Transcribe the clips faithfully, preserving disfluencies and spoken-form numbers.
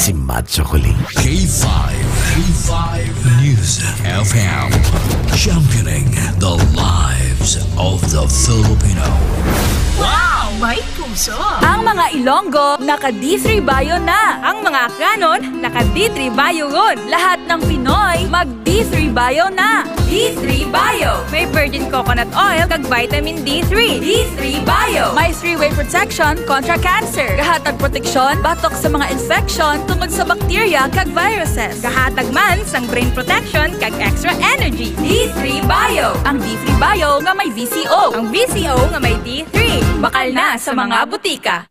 Si Macho Kuling. K five, K five News F M, championing the lives of the Filipino. Wow! May puso! Ang mga Ilonggo, naka D three Bio na. Ang mga Akyanon, naka D three Bio ron. Lahat ng Pinoy, mag D three Bio na. D three Bio. May virgin coconut oil kag vitamin D three. D three Bio. May three-way protection kontra cancer. Gahatag proteksyon batok sa mga infeksyon tungod sa bakterya kag viruses. Gahatag man sang brain protection kag extra energy. D three Bio. Ang D three Bio nga may V C O. Ang V C O nga may D three. Bakal na sa mga butika.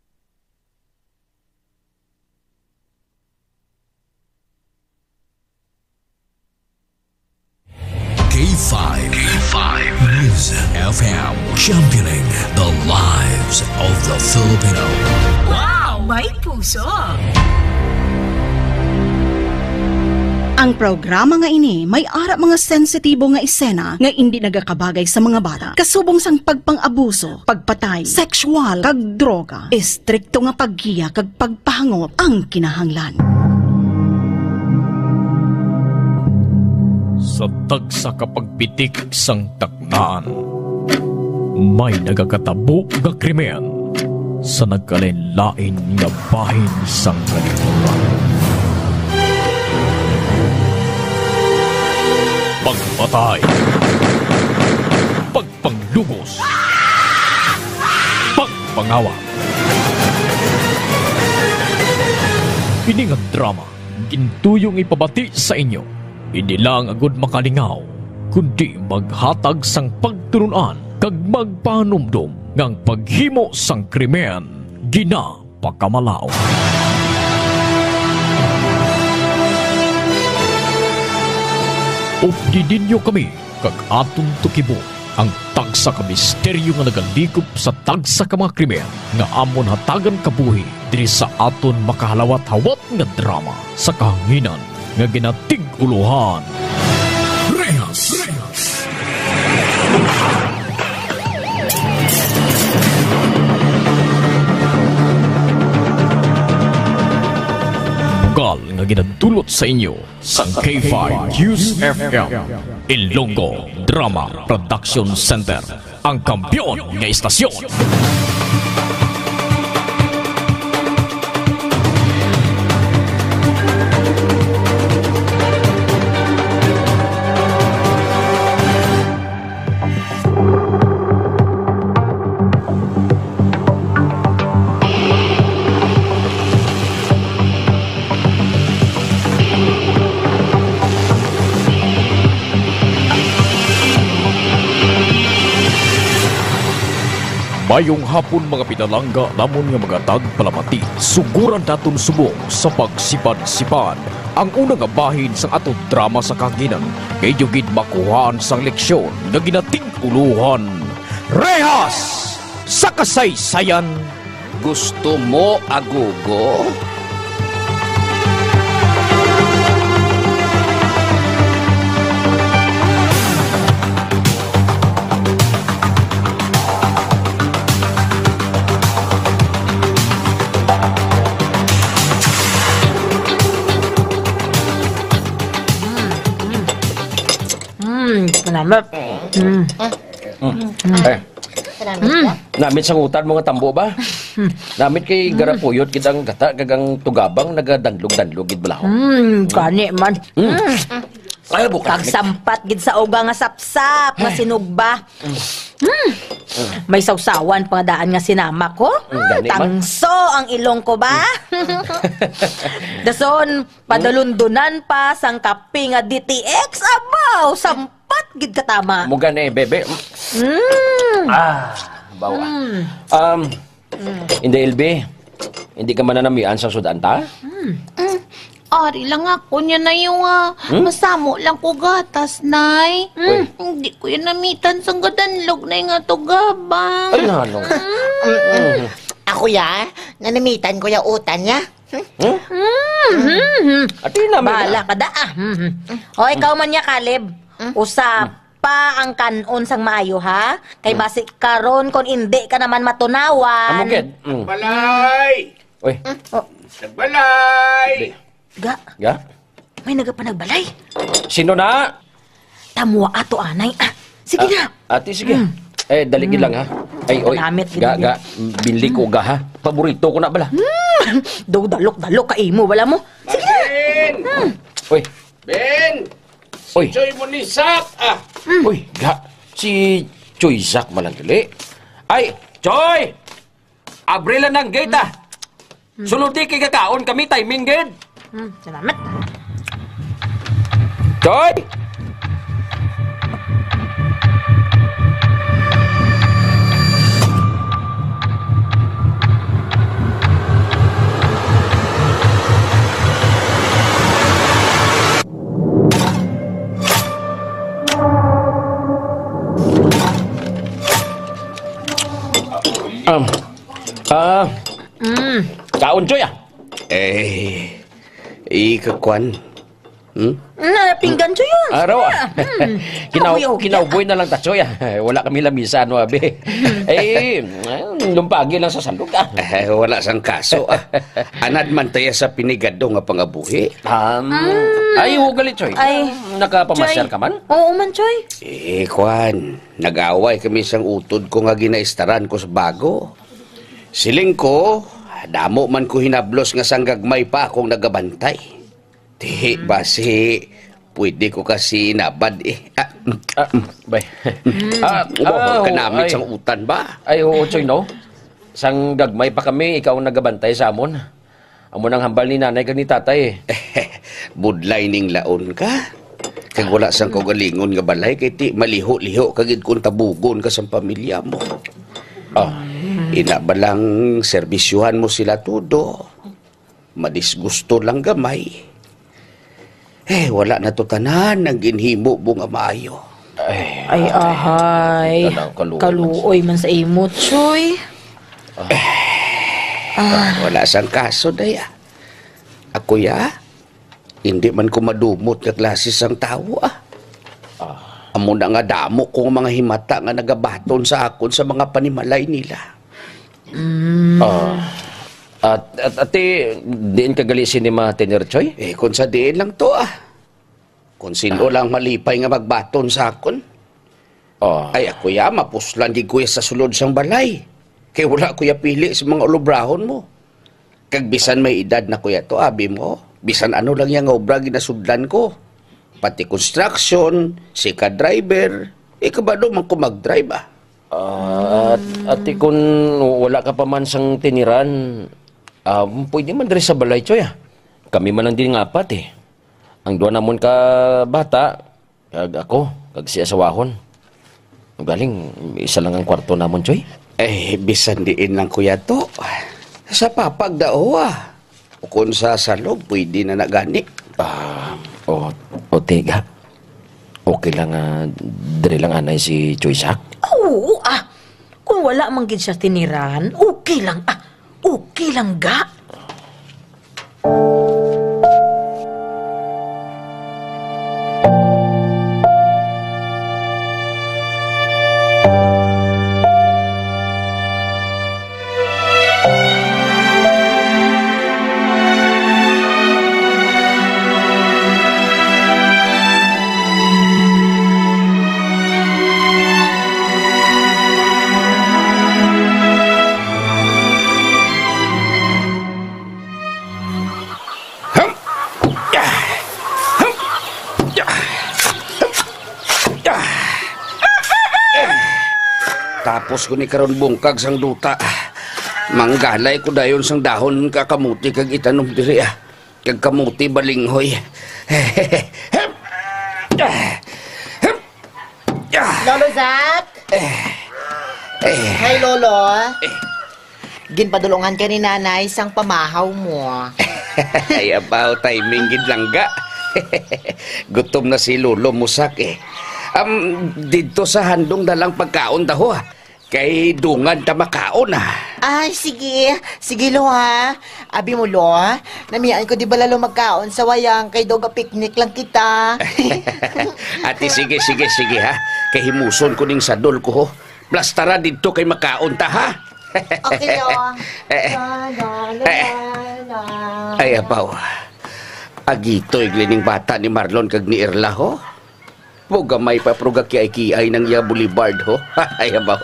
K five, K five News F M, championing the lives of the Filipino. Wow! May puso! Ang programa nga ini may ara mga sensitibo nga esena nga indi nagakabagay sa mga bata, kasubong sang pagpang-abuso, pagpatay, sexual, kag droga. Estrikto nga paggiya kag pagpahangop ang kinahanglan. Sa tagsa ka pagpitik sang taknaan, may nagakatabo nga krimen sa nagkalain-lain nga bahin sang kalibutan. Pagpatay, pagpanglugos, pagpangawa. Ini nga drama, gintuyong ipabati sa inyo. Hindi lang agud makalingaw, kundi maghatag sang pagtulon-an kag magpahanumdom nga ang paghimo sang krimen ginapakamalaut. Updi ninyo kami kag aton tukibo ang tagsa ka misteryo nga nagalikop sa tagsa ka mga krimen nga amon hatagan kabuhi diri sa aton makahalawat-hawat nga drama sa kahanginan nga ginatig-ulohan Rehas. Rehas. Bugal nga ginadulot sa inyo sang K five News F M, Ilonggo Drama Production Center, ang kampiyon nga istasyon. Mayong hapon, mga pinalangga namon nga mga tagpalamati. Sugoran naton subong sa pagsipan-sipan ang una nga bahin sang aton drama sa kahanginan, kay inyo gid makuhaan sang leksyon nga ginatig-ulohan. Rehas sa kasaysayan. Gusto mo agogo? Mm, salamat. Mm. Mm. Eh, Salamat, Mm. ya. Namit sa ngutan mo nga tambo ba? Namit kay Mm. garapuyot gid ang gata, kag ang tugabang nagadanlog-danlog gid bala. Mm, gani man. Mm. Mm. Ay, buka. Kag sampat gid sa uga nga sapsap nga Eh. sinugba. Mm. Mm. May sawsawan pa nga daan nga sinama ko. Mm, gani man. Tangso ang ilong ko ba? Mm. Dason, padalundunan pa sang kape nga D T X. Abaw, sampat gid katama. Mo gani, bebe. Mm. Ah, bawa. Mm. Um, Mm. Inday Elby, hindi ka man nanamian sa sudan ta? Mm. Mm. Ari lang ako niya na yung, ah, Hmm? masamo lang ko gatas, Nay. Uy. Hindi ko yan namitan sa gadanlog na yung atugabang. Ay, nano? Mm. Mm. Ako ya, nanamitan ko ya utan niya. Hmm? Mm. Ati na, may Bahala na. ka da, ah. Mm. O, ikaw man niya, Caleb. Mm. Usa, pa ang kanon sang maayo, ha? Kay Hmm. basi karon kon indi ka naman matunawan. Amo gid. Mm. Balay! Uy. Oh. Sa balay! Di. Ga, Ga? May nagapanagbalay. Sino na? Tamo ato, anay. Ah, sige Ah, na. Ate, sige. Mm. Eh, dali gid Mm. lang, ha? Ay, oy, Panamit gid ga, yun. Ga, binli ko ga, ha? Paborito ko na bala. Mm. Daw dalok-dalok ka imo, wala mo. Sige na. Marvin! Mm. Oy. Ben! Oy. Choy mo ni Sak, ah! Mm. Uy, ga, si Choy Sak malang gali. Ay, Choy! Abri lang ang gate, ah. Hmm. Sulod di kay kakaon kami, timing gid. Hmm, salamat. Choy! Um, ah, Mm. Kaon, Choy, ah. Eh, ikaw, kwan. Hmm? Na, pinggan, Choy, yun. Araw, ah. Sige na. Mm. Kinaw-, Kahoy, oh, kinawboy na lang ta, Choy, ah. Wala kami lamisa, no, abi. Eh, lumpagi lang sa salog, ah. Eh, wala sang kaso, ah. Anad man taya sa pinigado nga pangabuhi. Um, Mm. Ay, ugali, Choy. Ay, Nakapamasyar Choy. Ka man? Oo man, Choy. Eh, kwan. Nag-away kami sang utod ko nga ginaistaran ko sa bago. Siling ko, damo man ko hinablos nga sang gagmay pa akong nagabantay. Ti, Mm. basi, pwede ko kasi inabad, eh. Ah, mm, Ah, mm. bay. Mm. Ah, Wow, ah, kanamit ay. Sang utan ba? Ay, oo, Choy, no? Sang gagmay pa kami, ikaw ang nagabantay sa amon. Amo nang hambal ni nanay kag ni tatay, eh. Budlay ning laon ka. Kag wala sang kaugalingon nga balay, kay ti maliho-liho ka gid kung tabugon ka sang pamilya mo. Ah. Ina ba lang serbisyuhan mo sila todo? Madisgusto lang gamay. Eh, wala na to tanan ang ginhimo mo nga maayo. Ay, Ay, ahay. Tanaw, kaluoy man. Kaluoy man sa imo, Choy. Ah. Ah. Wala sang kaso, day, ah. Ako, ya, hindi man ko madumot nga klase sang tawo, ah. Ah. Amo na nga damo kong mga himata nga nagabaton sa akon sa mga panimalay nila. Mm. Ah. At, at, ati, diin ka gali sini matinir, Choy? Eh, kung sa diin lang to, ah. Kung sino Ah. lang malipay nga magbaton sa akon. Ah. Ay, ako ya, mapuslan gid ko ya sa sulod sang balay. Kay wala ko ya pili sa mga ulobrahon mo. Kag bisan may edad na ko ya to, abi mo, bisan ano lang ya nga obra ginasudlan ko. Pati construction, sika driver, eh, kabalo man ko mag-drive, ah. Ah, at, ati, kun wala ka pa man sang tiniran, ah, pwede man diri sa balay, Choy, ah. Kami man lang din nga apat, eh. Ang duha namon ka bata, kag ako, kag si asawahon. Galing, isa lang ang kwarto namon, Choy. Eh, bisan diin lang, kuya, to. Sa papag daw, ah. Kung sa salog, pwede na na gani. Ah, o, o, tiga. Okay lang, ah, diri lang anay si Choy Sak? Oo, ah. Kung wala man gid siya tiniran, okay lang, ah. Okay lang, ga. Tapos ko ni karon bungkag sang duta. Manggalay ko dayon sang dahon ka kamuti kag itanom diri, ah. Kag kamuti balinghoy. Lolo Zack? Eh. Eh. Hi, Lolo. Eh. Ginpadulungan ka ni Nanay sang pamahaw mo. Ay, abaw, timing gid lang ga. Gutom na si Lolo mo, Sak, eh. Am, didto sa handong dalang pagkaon daw, ha? Kay dungan ta makaon, ah. Ay, sige. Sige, Lo, ha. Abi mo, Lo, namiyaan ko di bala, Lo, magkaon sa wayang kay daw ga-picnic lang kita. Ate, sige, sige, sige, ha. Kay himuson ko ning sadol ko, ho. Plastara didto kay makaon ta, ha? Okay, Lo. Eh, La, la, eh. La, la. Ay, apaw. Agitoy glining bata ni Marlon kag ni Irla, ho. Mo gamay pa, pero gakiay-kiay nang iya boulevard, ho. Ay, abaw,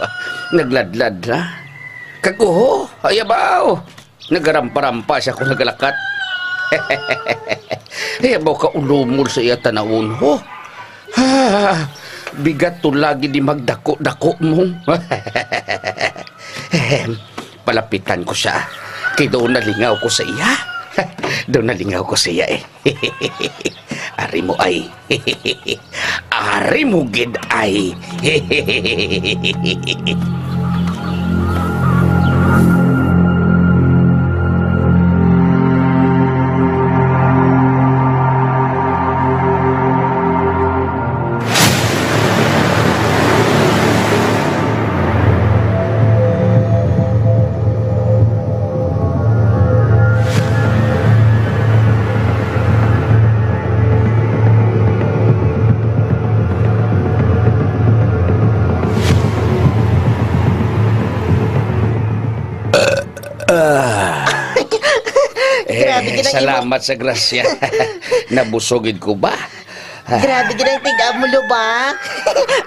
nagladlad na. Kag uho, ay, abaw, nagarampa-rampa siya kung nagalakat. Ay, abaw, kaulumol sa iya tanawon, ho. Ah, bigat to lagi di magdako-dako mo. Palapitan ko siya. Kay daw nalingaw ko sa iya. Daw nalingaw ko sa iya, eh. Ari mo ay. Ari mo gid ay. Ah. Eh, Grabe gid ang imo salamat sa grasya. Nabusog gid ko ba? Grabe gid ang tiga mo, Luba.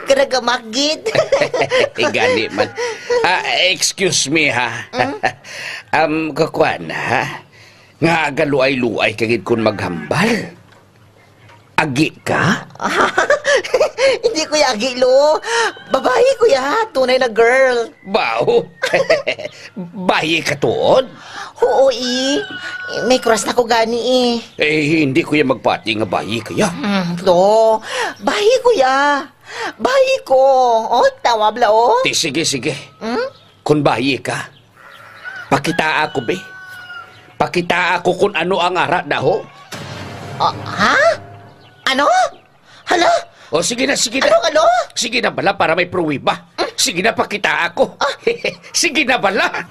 Karagamak gid. Gani man. Ah, excuse me, ha. Mm? Um, kakuan, ha? Nga agaluay-luay ka gid kun maghambal. Agi ka? Hindi ko ya agi, Lo. Babayi ko ya. Tunay na girl. Bao? Bayi ka tuod? Oo, eh. May crush na ko gani, eh. Eh, hindi ko ya magpati nga bayi ka ya. Hmm, Lo. Bayi ko ya. Bayi ko. Oh, tawa bala, oh. Ti, sige, sige. Hmm? Kun bayi ka, pakitaa ko, be. Pakitaa ko kun ano ang ara, daho. Ah, ha? Ano? Hala? O, sige na, sige na. Ano, ano? Sige na bala para may pruwiba. Sige na, pakitaa ko. Ah. Sige na bala.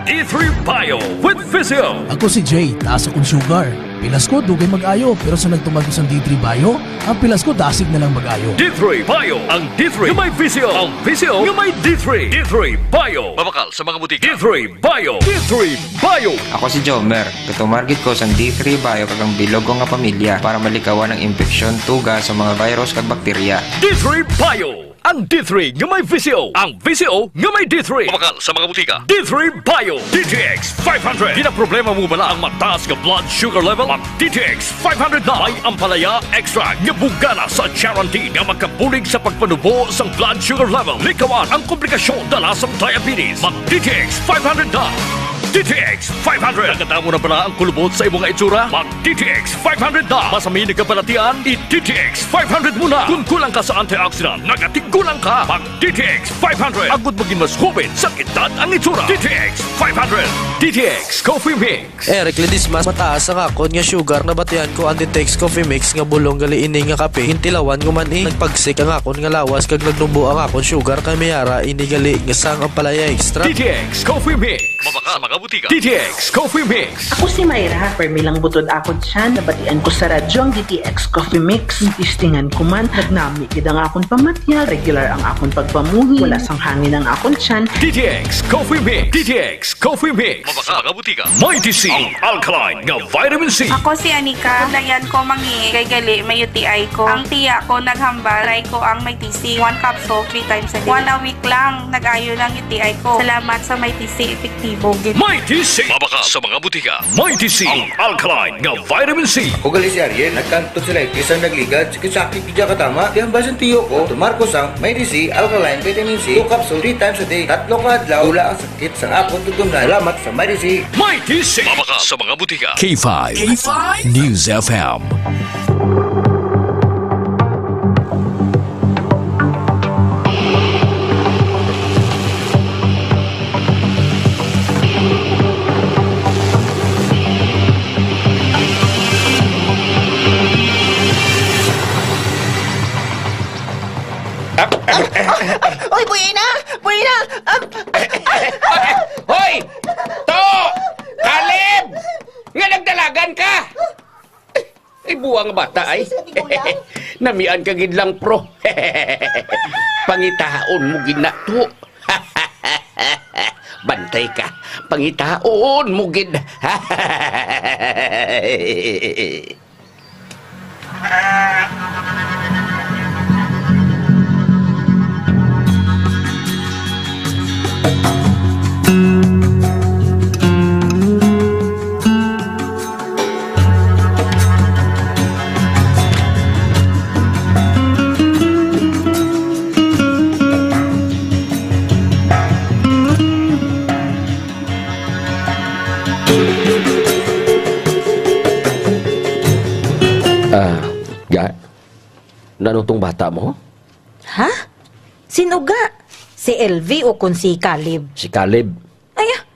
D three Bio with Visio. Ako si Jay, taas akong sugar. Pilas ko, dugay mag-ayo, pero sa nagtuman ko sang D three Bio, ang pilas ko dasig na lang mag-ayo. D three Bio, ang D three nga may Visio, ang Visio nga may D three. D three Bio. Mabakal sa mga butika. D three Bio. D three Bio. Ako si Jomer. Gatumar gid ko sang D three Bio kag ang bilog ko nga pamilya para malikawan ang impeksyon, tuga sa mga virus kag bakterya. D three Bio. Ang D three nga may Visio. Ang Visio nga may D three. Mabakal sa mga butika. D three Bio. D T X five hundred. Ginaproblema mo bala ang mataas nga blood sugar level? Mag D T X five hundred na. May ampalaya extract nga bugana sa charantin nga makabulig sa pagpanubo sang blood sugar level. Likawan ang komplikasyon dala sang diabetes. Mag D T X five hundred na. D T X five hundred. Nakatamo na bala ang kulubot sa imo nga itsura? Mag D T X five hundred na. Masami nagkabalatian? I D T X five hundred mo na. Kung kulang ka sa antioxidant, nagatigulang ka. Mag D T X five hundred. Agod magin mas hoben sa edad ang itsura. D T X five hundred. D T X Coffee Mix. Eric Ledesma, mataas ang akon nga sugar. Nabatian ko ang D T X Coffee Mix nga bulong gali ini nga kape. Hintilawan ko man, eh. Nagpagsik ang akon nga lawas kag nagnubo ang akon sugar, kay may ara ini gali nga sang ampalaya extract. D T X Coffee Mix. Mabakal sa mga butika. D T X Coffee Mix. Ako si Myra. Permi lang butod akon tiyan. Nabatian ko sa radyo ang D T X Coffee Mix. Testingan ko man. Nagnami gid ang akon pamatyag. Regular ang akon pagpamuhi. Wala sang hangin ang akon tiyan. D T X Coffee Mix. D T X Coffee Mix. Mabakal sa mga butika. Mighty C, ang alkaline nga vitamin C. Ako si Anika. Dayan ko mangi kay gali may U T I ko. Ang tiya ko naghambal, try ko ang Mighty C. One capsule, three times a day. One a week lang, nag-ayo lang U T I ko. Salamat sa Mighty C, epektibo gid. Mighty C. Mabakal sa mga butika. Mighty C, ang alkaline nga vitamin C. Ako gali si Ariel. Nagkantod sa light, isang nagligad, sakit-sakit gid katama. Di hambal sang tiyo ko, tumar ko sang Mighty C, alkaline vitamin C, two capsule, three times a day. Tatlo ka adlaw, wala ang sakit sang akon tutunlan. Salamat sa Mighty C. Mighty C. Mabakal sa mga butika. K five. K five. News F M. Oy, buhina! Buhina! Ah, Hoy! To! Kaleb! Nga nagdalagan ka! Ay, buang bata, ay. Sus, Ate Kulang. Namian ka gid lang, pro. Pangitaon mo gid na to. Bantay ka. Pangitaon mo gid. Ah, ga, nano tong bata mo? Ha? Sino ga? Si L V o kon si Caleb? Si Caleb. Ay, ah,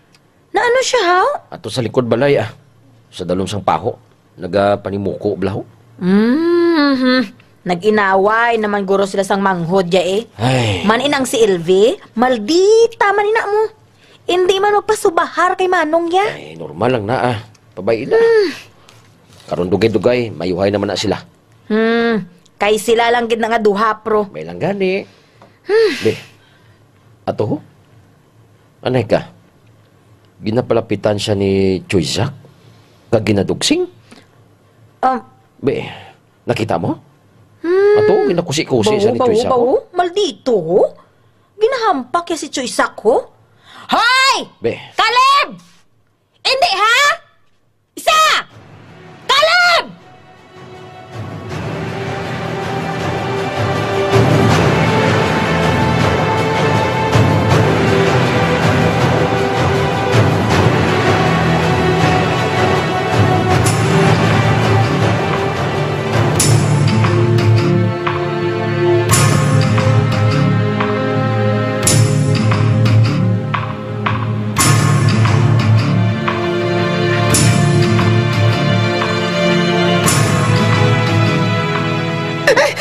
naano siya, haw? Ato sa likod balay, ah. Sa dalom sang paho. Nagapanimuko, bala, ho. Mhm. Nag-inaway naman guro sila sang manghod, ya, eh. Ay. Man inang si L V, maldita man ina mo. Hindi man magpasubahar kay Manong, ya. Ay, normal lang na, ah. Pabay na. Hmm. Karon dugay-dugay, mayuhay naman na sila. Hmm. Kay sila lang gid na nga duha, pro. May lang gani. Hmm. Be, ato ho? Anay ka? Ginapalapitan siya ni Choy Zack? Kag ginadugsing? Um, Be, nakita mo? Hmm. Ato, ginakusi-kusi siya ni Choy Zack, ho? Bawo, bawo. Maldito, ho? Ginahampak ya si Choy Zack, ho? Hoy! Be. Caleb! Hindi, ha? Isa! Caleb!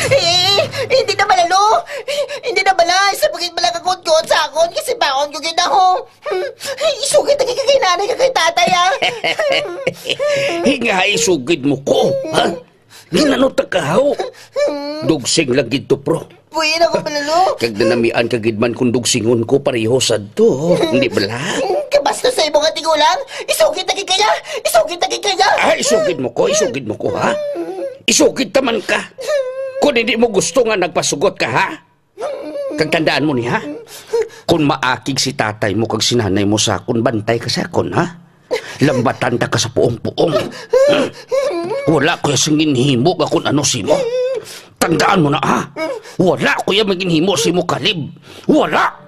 Eh, hindi na bala, lo. Hindi na bala. Sa pagit bala ka kutkot sa akon, kasi baon ko gid ako. Isugid na kay nanay ka kay tatay, ah. Hinga, isugid mo ko, ha? Ginanot ka, haw? Dugsing lang gid to, pro. Buhi na ko, Balalo. Kag nanamian ka gid man kung dugsingon ko pareho sadto, hindi bala? Kabastos sa imong tigulang. Isugid na gid kaya. Isugid na gid kaya. Ah, isugid mo ko, isugid mo ko, ha? Isugid ta man ka. Kung hindi mo gusto nga nagpasugot ka, ha? Kag tandaan mo ni, ha? Kung maakig si tatay mo kag si nanay mo sa akon, bantay ka sa akon, ha? Lambatan ta ka sa puong-puong. Wala ko ya sing ginhimo nga kun ano simo. Tandaan mo na, ha? Wala ko ya maginhimo simo, Kalib. Wala!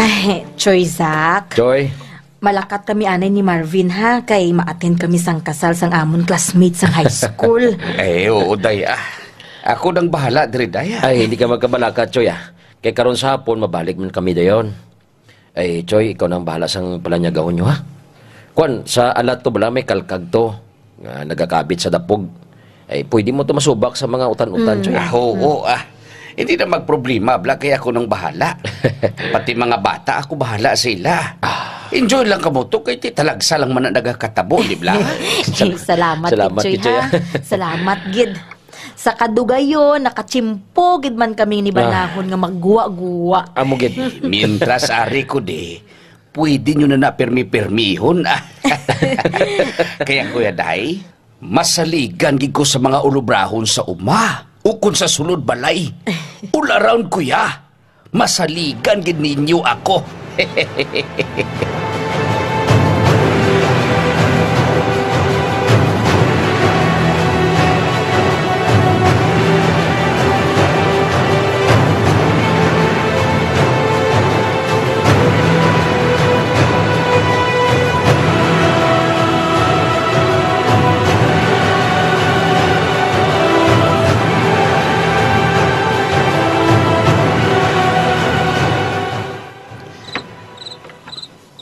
Ay, Choy Zack. Choy. Malakat kami anay ni Marvin, ha, kay ma-attend kami sang kasal sang amon classmate sang high school. Eh, oo, day, ah. Ako nang bahala diri, day, ah. Ay, hindi ka magkabalaka, Choy, ah. Kay karon sa hapon, mabalik man kami dayon. Ay, Choy, ikaw nang bahala sang palanyagahon nyo, ha? Kwan, sa alat to, bala, may kalkag to nga nagakabit sa dapog. Ay, pwede mo to masubak sa mga utan-utan, Mm. Choy. Ah, oo, ah. Hindi na magproblema, bala, kay ako nang bahala. Pati mga bata, ako bahala sila. Ah. Enjoy lang kamo to, kay ti talagsa lang man na nagakatabo, di bala? Salamat, Salamat, Choy, Choy, ha? ah. Salamat, gid. Sa kadugayon, nakachimpo gid man kami ni Ah. Banahon nga magguwa-guwa. Amo gid. Mientras ari ko di, pwede nyo na na permi-permihon, ah. Kaya, Kuya Day, masaligan gid ko sa mga ulobrahon sa uma, ukon sa sulod balay. All around, Kuya. Masaligan gid ninyo ako.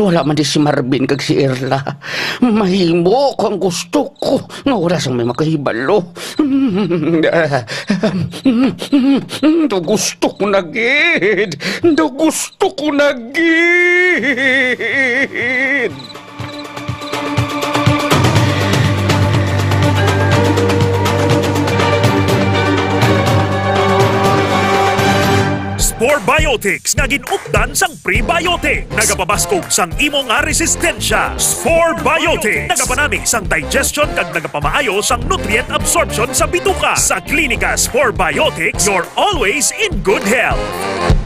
Pero wala man di si Marvin kag si Erla. Mahimo ko ang gusto ko nga wala sang may makahibalo. Daw gusto ko na gid. Daw gusto ko na gid. Spore Biotics nga gin-updan sang prebiotic. Nagapabaskog sang imo nga resistensya. Spore Biotics. Nagapanami sang digestion kag nagapamaayo sang nutrient absorption sa bituka. Sa Klinika Spore Biotics, you're always in good health.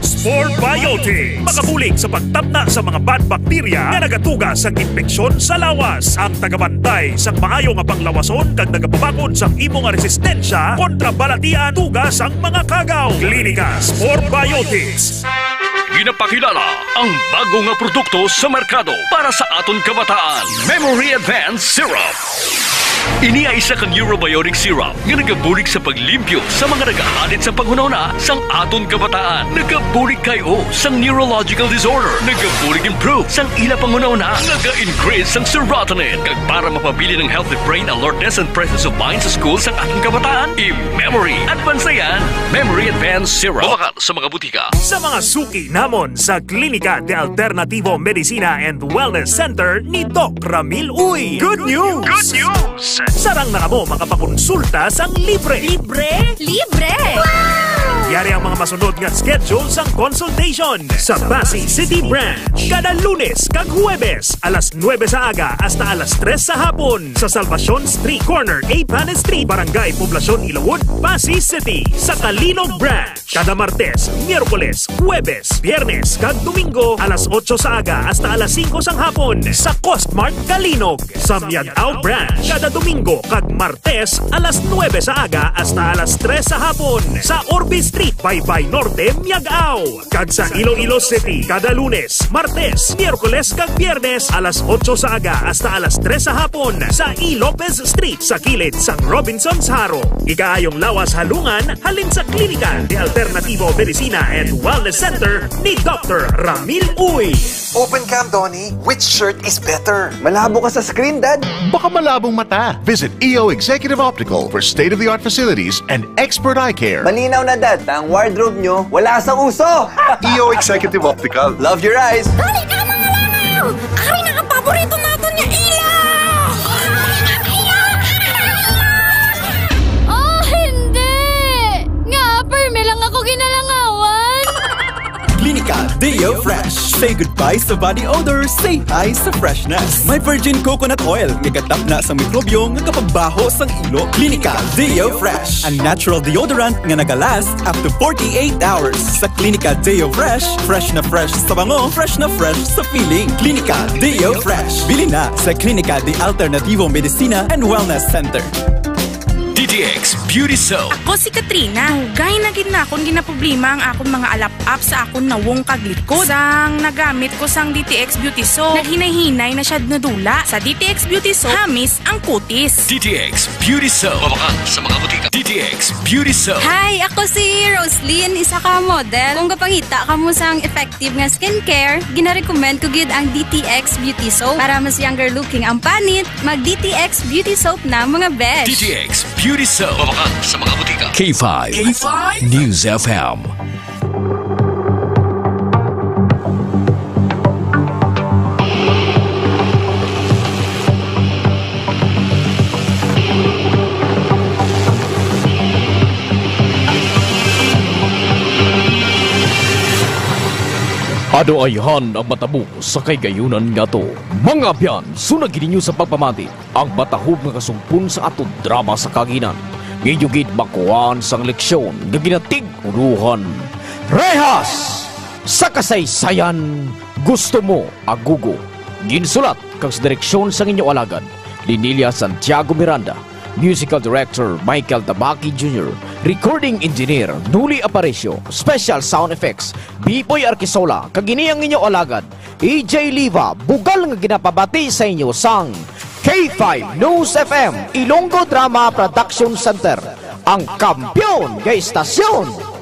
Spore Biotics. Makabulig sa pagtamna sa mga bad bacteria nga nagatuga sang impeksyon sa lawas. Ang tagabantay sang maayo nga panglawason kag nagapabakod sang imo nga resistensya kontra balatian tuga sang mga kagaw. Klinika Spore Biotics. Ginapakilala ang bago nga produkto sa merkado para sa aton kabataan, Memory Advance Syrup. Ini ay isa ka neurobiotic syrup nga nagabulig sa paglimpyo sa mga nagahalit sa panghunahuna sang aton kabataan. Nagabulig kay o sang neurological disorder. Nagabulig improve sang ila panghunahuna. Naga-increase sang serotonin. Kag para mapabilin ang healthy brain alertness and presence of mind sa school sang aton kabataan, i-memory. Advance na yan. Memory Advance Syrup. Mabakal sa mga butika. Sa mga suki namon sa Klinika de Alternativo Medicina and Wellness Center ni Doc Ramil Uy. Good news! Good news! Sarang na kamo makapakonsulta sang libre. Libre? Libre! Yari ang mga masunod nga schedule sang consultation sa Passi City Branch. Kada Lunes kag Huwebes, alas nuebe sa aga hasta alas tres sa hapon. Sa Salvacion Street, corner A Panes Street, Barangay Poblacion, Ilawod, Passi City. Sa Calinog Branch, kada Martes, Miyerkules, Huwebes, Biyernes, kag Domingo, alas otso sa aga hasta alas singko sang hapon. Sa Costmart Calinog, sa Miag-ao Branch, kada Domingo kag Martes, alas nuebe sa aga hasta alas tres sa hapon. Sa Orbe Street, Baybay Norte, Miag-ao. Kag sa Iloilo City, kada Lunes, Martes, Miyerkules, kag Biyernes, alas otso sa aga hasta alas tres sa hapon, sa E. Lopez Street, sa kilid sang Robinsons Jaro. Ikaayong lawas halungan halin sa Klinika de Alternativo Medicina and Wellness Center ni Doctor Ramil Uy. Open cam, Donnie. Which shirt is better? Malabo ka sa screen, Dad. Baka malabong mata. Visit E O Executive Optical for state-of-the-art facilities and expert eye care. Malinaw na, Dad. Ang wardrobe nyo, wala sa uso. E O Executive Optical. Love your eyes. Dali ka, mga langaw! Ari na ang paborito naton nga ilaw! Deo Fresh. Say goodbye sa body odor, say hi sa freshness. May virgin coconut oil nga gatapna sa mikrobyo nga kapagbaho sang ilo. Clinica Deo Fresh, a natural deodorant nga nagalast up to forty-eight hours. Sa Clinica Deo Fresh, fresh na fresh sa bango, fresh na fresh sa feeling. Clinica Deo Fresh. Bili na sa Clinica de Alternativo Medicina and Wellness Center. D T X Beauty Soap. Ako si Katrina. Dugay na gid na akon ginaproblema ang akon mga alap-ap sa akon nawong kag likod. Sang nagamit ko sang D T X Beauty Soap, naghinay-hinay na siya nadula. Sa D T X Beauty Soap, hamis ang kutis. D T X Beauty Soap. Mabakan sa mga butika. D T X Beauty Soap. Hi, ako si Roslyn, isa ka model. Kung gapangita kamo sang effective nga skincare, ginarecommend ko gid ang D T X Beauty Soap para mas younger looking ang panit. Mag D T X Beauty Soap na, mga besh. D T X Beauty Soap. Mabakan sa mga butika. K five K five News F M. Ado ayhan ang matabo sa kahigayonan nga to. Mga abyan, sunag gid ninyo sa pagpamati ang matahob nga kasumpon sa aton drama sa kaginan. Nga inyo gid makuhaan sang leksyon nga ginatig-ulohan. Rehas sa Kasaysayan, Gusto Mo, Agugo. Ginsulat kag sa direksyon sang inyo alagad, Linilia Santiago Miranda. Musical Director, Michael Tabaki Junior. Recording Engineer, Nuli Aparicio. Special Sound Effects, Biboy Arquisola. Kag ini ang inyo alagad, E J Liva, bugal nga ginapabati sa inyo sang K five News F M, Ilonggo Drama Production Center, ang kampiyon nga istasyon.